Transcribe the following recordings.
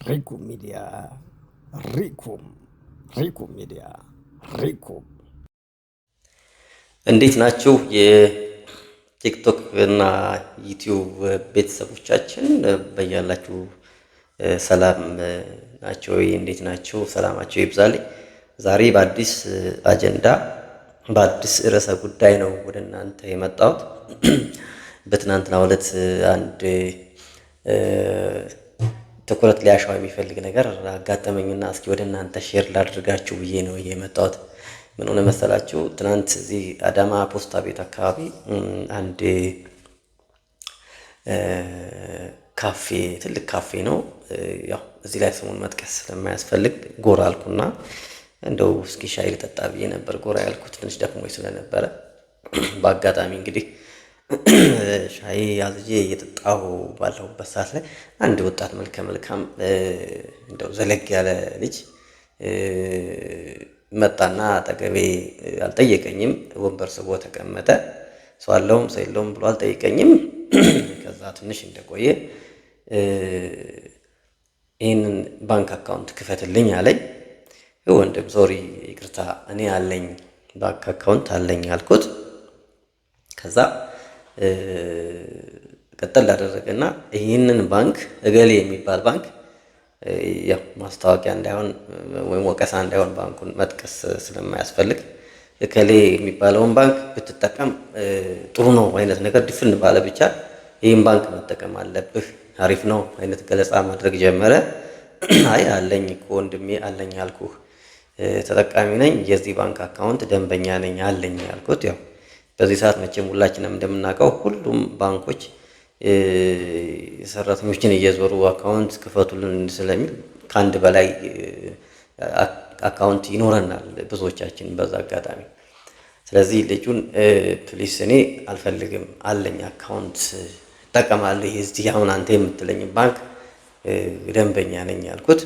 ሪኩም ሚዲያ፣ ሪኩም ሪኩም ሚዲያ፣ ሪኩም። እንዴት ናችሁ? የቲክቶክ እና ዩቲዩብ ቤተሰቦቻችን በያላችሁ ሰላም ናቸው? እንዴት ናቸው? ሰላማቸው ይብዛልኝ። ዛሬ በአዲስ አጀንዳ፣ በአዲስ ርዕሰ ጉዳይ ነው ወደ እናንተ የመጣሁት። በትናንትናው ዕለት አንድ ትኩረት ሊያሻው የሚፈልግ ነገር አጋጠመኝና እስኪ ወደ እናንተ share ላድርጋችሁ ብዬ ነው የመጣሁት። ምን ሆነ መሰላችሁ? ትናንት እዚህ አዳማ ፖስታ ቤት አካባቢ አንድ ካፌ፣ ትልቅ ካፌ ነው። ያው እዚህ ላይ ስሙን መጥቀስ ስለማያስፈልግ ጎራ አልኩና እንደው እስኪ ሻይ ልጠጣ ብዬ ነበር ጎራ ያልኩት፣ ትንሽ ደክሞኝ ስለነበረ። በአጋጣሚ እንግዲህ ሻይ አዝዤ እየጠጣሁ ባለሁበት ሰዓት ላይ አንድ ወጣት መልከ መልካም፣ እንደው ዘለግ ያለ ልጅ መጣና አጠገቤ አልጠየቀኝም። ወንበር ስቦ ተቀመጠ። ሰው አለውም ሰው የለውም ብሎ አልጠየቀኝም። ከዛ ትንሽ እንደቆየ ይህንን ባንክ account ክፈትልኝ አለኝ። ወንድም sorry፣ ይቅርታ፣ እኔ አለኝ፣ ባንክ account አለኝ አልኩት። ከዛ ቀጠል አደረገና ይህንን ባንክ፣ እገሌ የሚባል ባንክ፣ ያው ማስታወቂያ እንዳይሆን ወይም ወቀሳ እንዳይሆን ባንኩን መጥቀስ ስለማያስፈልግ፣ እከሌ የሚባለውን ባንክ ብትጠቀም ጥሩ ነው አይነት ነገር፣ ድፍን ባለ ብቻ ይህን ባንክ መጠቀም አለብህ፣ አሪፍ ነው አይነት ገለጻ ማድረግ ጀመረ። አይ አለኝ እኮ ወንድሜ፣ አለኝ አልኩህ፣ ተጠቃሚ ነኝ፣ የዚህ ባንክ account ደንበኛ ነኝ፣ አለኝ አልኩት። ያው በዚህ ሰዓት መቼም ሁላችንም እንደምናውቀው ሁሉም ባንኮች ሰራተኞችን እየዞሩ account ክፈቱልን ስለሚል ከአንድ በላይ account ይኖረናል ብዙዎቻችን በዛ አጋጣሚ። ስለዚህ ልጁን please እኔ አልፈልግም፣ አለኝ account፣ እጠቀማለሁ፣ የዚህ አሁን አንተ የምትለኝ ባንክ ደንበኛ ነኝ አልኩት።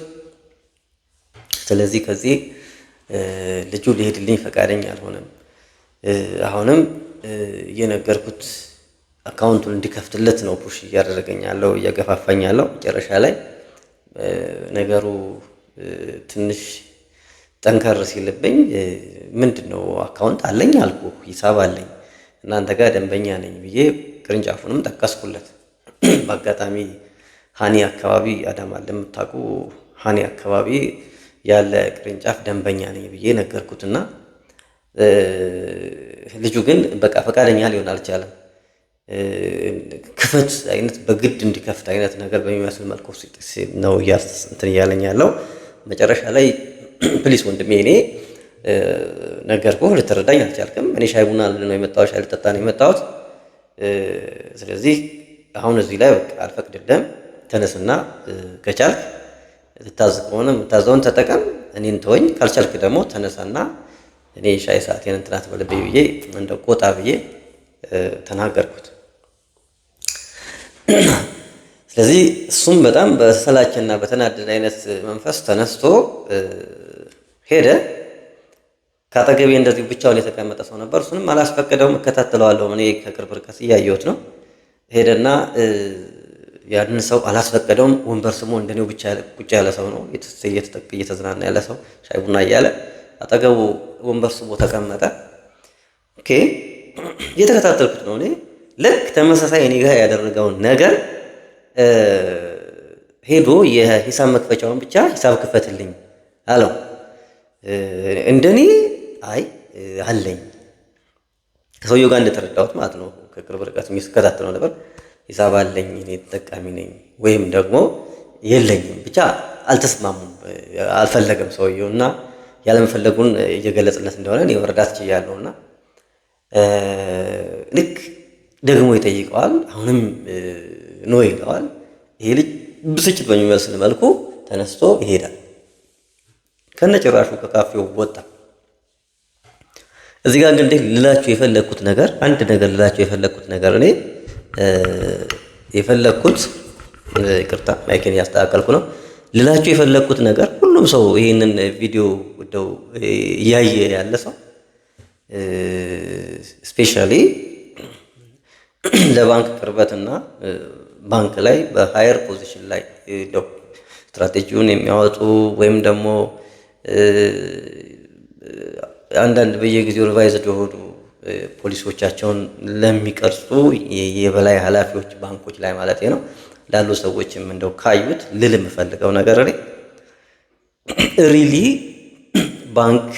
ስለዚህ ከዚህ ልጁ ሊሄድልኝ ፈቃደኛ አልሆነም። አሁንም እየነገርኩት account ኡን እንዲከፍትለት ነው push እያደረገኝ ያለው፣ እያገፋፋኝ ያለው። መጨረሻ ላይ ነገሩ ትንሽ ጠንከር ሲልብኝ ምንድን ነው account አለኝ አልኩ፣ ሂሳብ አለኝ፣ እናንተ ጋር ደንበኛ ነኝ ብዬ ቅርንጫፉንም ጠቀስኩለት። በአጋጣሚ ሀኒ አካባቢ፣ አዳማ ለምታውቁ ሀኒ አካባቢ ያለ ቅርንጫፍ ደንበኛ ነኝ ብዬ ነገርኩትና ልጁ ግን በቃ ፈቃደኛ ሊሆን አልቻለም። ክፈት አይነት፣ በግድ እንዲከፍት አይነት ነገር በሚመስል መልኩ ነው እንትን እያለኝ ያለው። መጨረሻ ላይ please ወንድሜ፣ እኔ ነገርኩህ፣ ልትረዳኝ አልቻልክም። እኔ ሻይ ቡና ልል ነው የመጣሁት፣ ሻይ ልጠጣ ነው የመጣሁት። ስለዚህ አሁን እዚህ ላይ በቃ አልፈቅድልህም። ተነስና ከቻልክ ልታዝ ከሆነ የምታዘውን ተጠቀም፣ እኔን ተወኝ። ካልቻልክ ደግሞ ተነሳና እኔ ሻይ ሰዓቴን እንትን አትበልብኝ ብዬ እንደ ቆጣ ብዬ ተናገርኩት። ስለዚህ እሱም በጣም በሰላችና በተናደደ አይነት መንፈስ ተነስቶ ሄደ። ከአጠገቤ እንደዚሁ ብቻውን የተቀመጠ ሰው ነበር። እሱንም አላስፈቅደውም፣ እከታተለዋለሁ። እኔ ከቅርብ ርቀት እያየሁት ነው። ሄደና ያንን ሰው አላስፈቀደውም። ወንበር ስሞ እንደኔው ብቻ ቁጭ ያለ ሰው ነው፣ እየተዝናና ያለ ሰው፣ ሻይ ቡና እያለ አጠገቡ ወንበር ስቦ ተቀመጠ። Okay፣ እየተከታተልኩት ነው እኔ። ልክ ተመሳሳይ እኔ ጋር ያደረገውን ነገር ሄዶ የሂሳብ መክፈቻውን ብቻ ሂሳብ ክፈትልኝ አለው። እንደኔ አይ አለኝ፣ ከሰውየው ጋር እንደተረዳሁት ማለት ነው። ከቅርብ ርቀት የሚከታተለው ነበር። ሂሳብ አለኝ፣ እኔ ተጠቃሚ ነኝ ወይም ደግሞ የለኝም፣ ብቻ አልተስማሙም። አልፈለገም ሰውየው እና ያለመፈለጉን እየገለጽለት እንደሆነ እኔ መረዳት ችያለሁ። እና ልክ ደግሞ ይጠይቀዋል። አሁንም no ይለዋል። ይሄ ልጅ ብስጭት በሚመስል መልኩ ተነስቶ ይሄዳል። ከነጭራሹ ከካፌው ወጣ። እዚህ ጋር እንግዲህ ልላችሁ የፈለግኩት ነገር፣ አንድ ነገር ልላችሁ የፈለግኩት ነገር፣ እኔ የፈለግኩት፣ ይቅርታ mic ኤን እያስተካከልኩ ነው። ልላችሁ የፈለግኩት ነገር ሁሉም ሰው ይህንን ቪዲዮ እንደው እያየ ያለ ሰው especially ለባንክ ቅርበትና ባንክ ላይ በ higher position ላይ እንደው ስትራቴጂውን የሚያወጡ ወይም ደግሞ አንዳንድ በየጊዜው revised የሆኑ ፖሊሲዎቻቸውን ለሚቀርጹ የበላይ ኃላፊዎች ባንኮች ላይ ማለት ነው ላሉ ሰዎችም እንደው ካዩት ልል የምፈልገው ነገር እኔ really ባንክ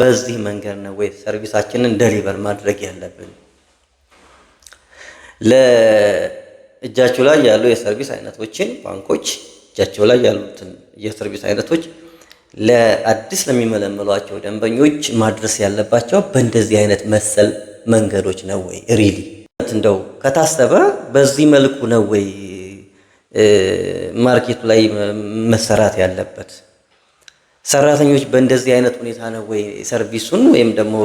በዚህ መንገድ ነው ወይ service ኣችንን deliver ማድረግ ያለብን? ለእጃቸው ላይ ያሉ የ service አይነቶችን፣ ባንኮች እጃቸው ላይ ያሉትን የ service አይነቶች ለአዲስ ለሚመለመሏቸው ደንበኞች ማድረስ ያለባቸው በእንደዚህ አይነት መሰል መንገዶች ነው ወይ? Really እንደው ከታሰበ በዚህ መልኩ ነው ወይ market ኡ ላይ መሰራት ያለበት? ሰራተኞች በእንደዚህ አይነት ሁኔታ ነው ወይ service ኡን ወይም ደግሞ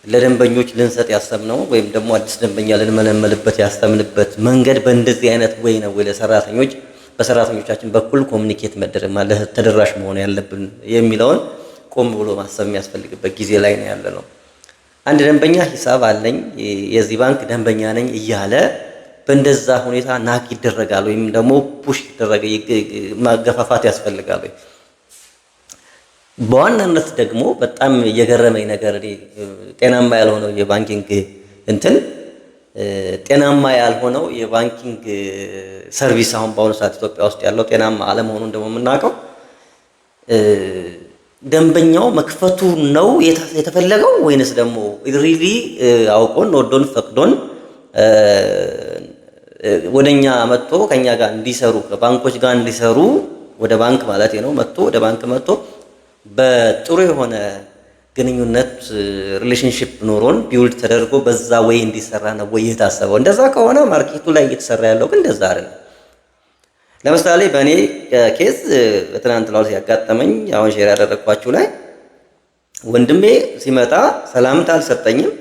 ለደንበኞች ልንሰጥ ያሰብነው ወይም ደግሞ አዲስ ደንበኛ ልንመለመልበት ያሰብንበት መንገድ በእንደዚህ አይነት ወይ ነው ወይ ለሰራተኞች በሰራተኞቻችን በኩል communicate መደረግ ማለት ተደራሽ መሆን ያለብን የሚለውን ቆም ብሎ ማሰብ የሚያስፈልግበት ጊዜ ላይ ነው ያለነው። አንድ ደንበኛ ሂሳብ አለኝ፣ የዚህ ባንክ ደንበኛ ነኝ እያለ በእንደዛ ሁኔታ knock ይደረጋል ወይም ደግሞ push ይደረገ ማገፋፋት ያስፈልጋል ወይ? በዋናነት ደግሞ በጣም የገረመኝ ነገር እኔ ጤናማ ያልሆነው የ banking እንትን፣ ጤናማ ያልሆነው የ banking service አሁን በአሁኑ ሰዓት ኢትዮጵያ ውስጥ ያለው ጤናማ አለመሆኑን ደግሞ የምናውቀው ደንበኛው መክፈቱ ነው የተፈለገው ወይንስ ደግሞ really አውቆን፣ ወዶን፣ ፈቅዶን ወደኛ መጥቶ ከኛ ጋር እንዲሰሩ፣ ከባንኮች ጋር እንዲሰሩ፣ ወደ ባንክ ማለት ነው መጥቶ፣ ወደ ባንክ መጥቶ በጥሩ የሆነ ግንኙነት relationship ኖሮን build ተደርጎ በዛ ወይ እንዲሰራ ነው ወይ የታሰበው? እንደዛ ከሆነ market ኡ ላይ እየተሰራ ያለው ግን እንደዛ አይደለም። ለምሳሌ በእኔ case በትናንትናው ዕለት ያጋጠመኝ አሁን share ያደረግኳችሁ ላይ ወንድሜ ሲመጣ ሰላምታ አልሰጠኝም።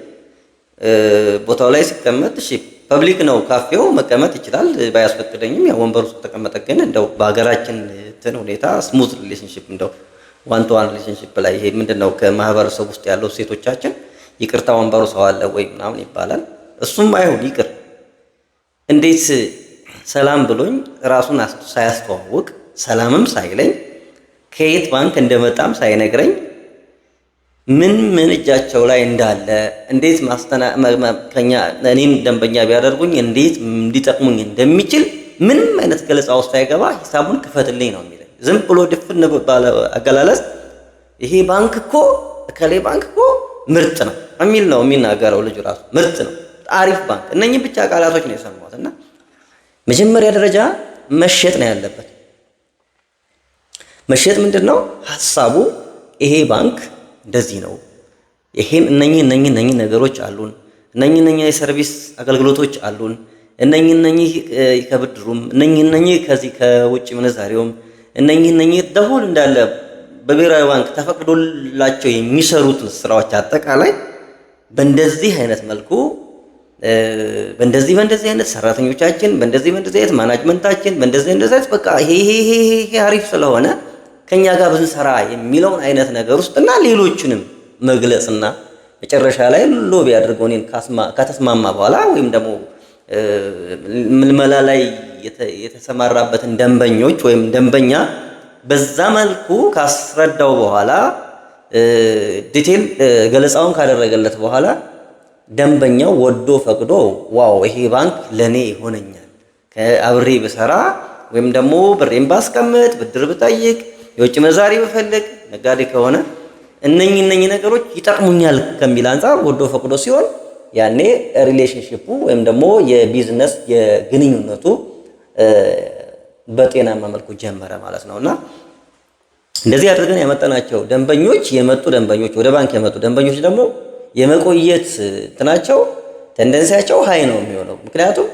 ቦታው ላይ ሲቀመጥ እሺ public ነው ካፌው፣ መቀመጥ ይችላል ባያስፈቅደኝም፣ ያው ወንበር ውስጥ ተቀመጠ። ግን እንደው በሀገራችን እንትን ሁኔታ smooth relationship እንደው one to one relationship ላይ ይሄ ምንድን ነው ከማህበረሰብ ውስጥ ያለው ሴቶቻችን ይቅርታ ወንበሩ ሰው አለ ወይ ምናምን ይባላል። እሱም አይሁን ይቅር፣ እንዴት ሰላም ብሎኝ ራሱን ሳያስተዋውቅ፣ ሰላምም ሳይለኝ፣ ከየት ባንክ እንደመጣም ሳይነግረኝ፣ ምን ምን እጃቸው ላይ እንዳለ፣ እንዴት ከኛ እኔን ደንበኛ ቢያደርጉኝ እንዴት እንዲጠቅሙኝ እንደሚችል ምንም አይነት ገለጻ ውስጥ ሳይገባ ሂሳቡን ክፈትልኝ ነው የሚለኝ። ዝም ብሎ ድፍን ባለ አገላለጽ ይሄ ባንክ እኮ፣ እከሌ ባንክ እኮ ምርጥ ነው የሚል ነው የሚናገረው። ልጁ ራሱ ምርጥ ነው፣ አሪፍ ባንክ። እነኚህ ብቻ ቃላቶች ነው የሰማሁት። እና መጀመሪያ ደረጃ መሸጥ ነው ያለበት። መሸጥ ምንድን ነው ሀሳቡ? ይሄ ባንክ እንደዚህ ነው፣ ይሄን እነኚህ እነኚህ እነኚህ ነገሮች አሉን፣ እነኚህ እነኚህ የ service አገልግሎቶች አሉን፣ እነኚህ እነኚህ ከብድሩም፣ እነኚህ እነኚህ ከዚህ ከውጭ ምንዛሬውም፣ እነኚህ እነኚህ ደሆል እንዳለ በብሔራዊ ባንክ ተፈቅዶላቸው የሚሰሩትን ስራዎች አጠቃላይ በእንደዚህ አይነት መልኩ፣ በእንደዚህ በእንደዚህ አይነት ሰራተኞቻችን፣ በእንደዚህ በእንደዚህ አይነት management ኣችን፣ በእንደዚህ እንደዚህ አይነት በቃ ይሄ ይሄ ይሄ አሪፍ ስለሆነ ከኛ ጋር ብንሰራ የሚለውን አይነት ነገር ውስጥና ሌሎቹንም መግለጽና መጨረሻ ላይ lobby አድርገው እኔን ከተስማማ በኋላ ወይም ደግሞ ምልመላ ላይ የተሰማራበትን ደንበኞች ወይም ደንበኛ በዛ መልኩ ካስረዳው በኋላ፣ detail ገለጻውን ካደረገለት በኋላ ደንበኛው ወዶ ፈቅዶ wow ይሄ ባንክ ለኔ ይሆነኛል፣ አብሬ ብሰራ ወይም ደግሞ ብሬን ባስቀምጥ፣ ብድር ብጠይቅ፣ የውጭ ምንዛሪ ብፈልግ፣ ነጋዴ ከሆነ እነኚህ እነኚህ ነገሮች ይጠቅሙኛል ከሚል አንጻር ወዶ ፈቅዶ ሲሆን ያኔ relationship ኡ ወይም ደግሞ የቢዝነስ የግንኙነቱ በጤናማ መልኩ ጀመረ ማለት ነው። እና እንደዚህ አድርገን ያመጣናቸው ደንበኞች፣ የመጡ ደንበኞች፣ ወደ ባንክ የመጡ ደንበኞች ደግሞ የመቆየት እንትናቸው tendency ያቸው high ነው የሚሆነው። ምክንያቱም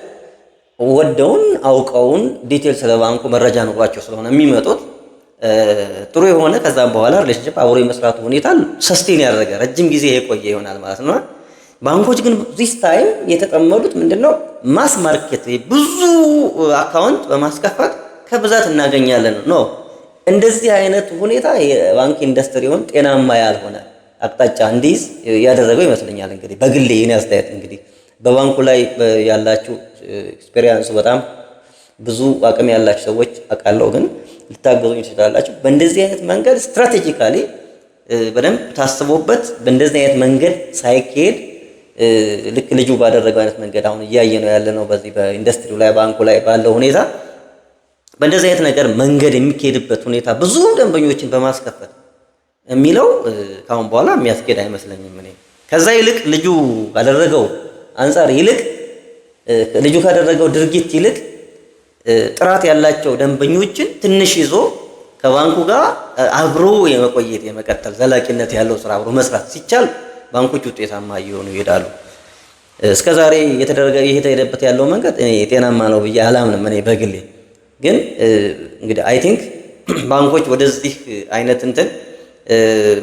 ወደውን፣ አውቀውን፣ detail ስለ ባንኩ መረጃ ኑሯቸው ስለሆነ የሚመጡት ጥሩ የሆነ ከዛም በኋላ relationship አብሮ የመስራቱ ሁኔታ sustain ያደረገ ረጅም ጊዜ የቆየ ይሆናል ማለት ነው። ባንኮች ግን this time የተጠመዱት ምንድነው? Mass market ብዙ account በማስከፈት ከብዛት እናገኛለን ነው። እንደዚህ አይነት ሁኔታ የባንክ ኢንዱስትሪውን ጤናማ ያልሆነ አቅጣጫ እንዲይዝ ያደረገው ይመስለኛል። እንግዲህ በግሌ የኔ አስተያየት፣ እንግዲህ በባንኩ ላይ ያላችሁ experience ኡ በጣም ብዙ አቅም ያላችሁ ሰዎች አውቃለሁ፣ ግን ልታገዙኝ ትችላላችሁ። በእንደዚህ አይነት መንገድ strategically በደንብ ታስቦበት በእንደዚህ አይነት መንገድ ሳይካሄድ ልክ ልጁ ባደረገው አይነት መንገድ አሁን እያየ ነው ያለ ነው። በዚህ በኢንዱስትሪው ላይ፣ ባንኩ ላይ ባለው ሁኔታ በእንደዚህ አይነት ነገር መንገድ የሚካሄድበት ሁኔታ ብዙ ደንበኞችን በማስከፈት የሚለው ከአሁን በኋላ የሚያስኬድ አይመስለኝም። እኔ ከዛ ይልቅ ልጁ ካደረገው አንጻር ይልቅ፣ ልጁ ካደረገው ድርጊት ይልቅ ጥራት ያላቸው ደንበኞችን ትንሽ ይዞ ከባንኩ ጋር አብሮ የመቆየት፣ የመቀጠል፣ ዘላቂነት ያለው ስራ አብሮ መስራት ሲቻል ባንኮች ውጤታማ እየሆኑ ይሄዳሉ። እስከ ዛሬ የተደረገ እየተሄደበት ያለው መንገድ እኔ ጤናማ ነው ብዬ አላምንም። እኔ በግሌ ግን እንግዲህ I think ባንኮች ወደዚህ አይነት እንትን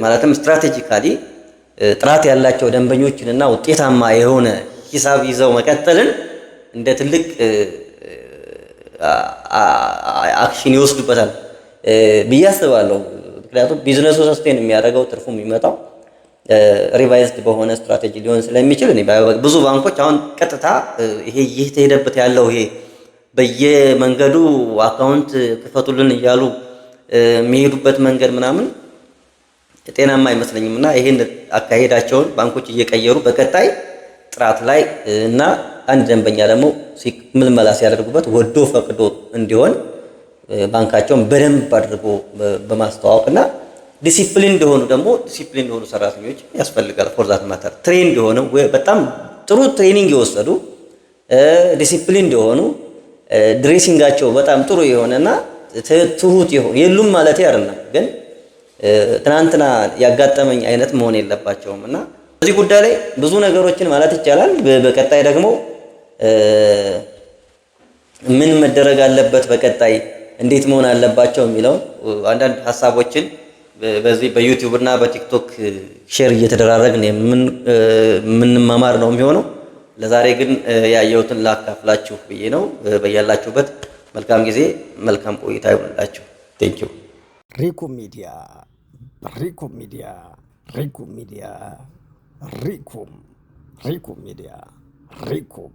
ማለትም strategically ጥራት ያላቸው ደንበኞችን እና ውጤታማ የሆነ ሂሳብ ይዘው መቀጠልን እንደ ትልቅ action ይወስዱበታል ብዬ አስባለሁ። ምክንያቱም ቢዝነሱ sustain የሚያደርገው፣ ትርፉ የሚመጣው revised በሆነ ስትራቴጂ ሊሆን ስለሚችል ብዙ ባንኮች አሁን ቀጥታ ይሄ እየተሄደበት ያለው ይሄ በየመንገዱ account ክፈቱልን እያሉ የሚሄዱበት መንገድ ምናምን ጤናማ አይመስለኝም። እና ይሄን አካሄዳቸውን ባንኮች እየቀየሩ በቀጣይ ጥራት ላይ እና አንድ ደንበኛ ደግሞ ምልመላ ሲያደርጉበት ወዶ ፈቅዶ እንዲሆን ባንካቸውን በደንብ አድርጎ በማስተዋወቅ እና ዲሲፕሊን እንደሆኑ ደግሞ ዲሲፕሊን እንደሆኑ ሰራተኞች ያስፈልጋል። For that matter trained የሆነ፣ በጣም ጥሩ training የወሰዱ፣ ዲሲፕሊን እንደሆኑ፣ dressing ኣቸው በጣም ጥሩ የሆነና ትሁት የሆኑ የሉም ማለት አይደለም፣ ግን ትናንትና ያጋጠመኝ አይነት መሆን የለባቸውም። እና በዚህ ጉዳይ ላይ ብዙ ነገሮችን ማለት ይቻላል። በቀጣይ ደግሞ ምን መደረግ አለበት፣ በቀጣይ እንዴት መሆን አለባቸው የሚለውን አንዳንድ ሀሳቦችን በዚህ በ YouTube እና በ TikTok share እየተደራረግን የምንማማር ነው የሚሆነው። ለዛሬ ግን ያየሁትን ላካፍላችሁ ብዬ ነው። በያላችሁበት መልካም ጊዜ፣ መልካም ቆይታ ይሁንላችሁ። Thank you። ሪኩ ሚዲያ፣ ሪኩ ሚዲያ፣ ሪኩ ሚዲያ፣ ሪኩም ሪኩ ሚዲያ፣ ሪኩም።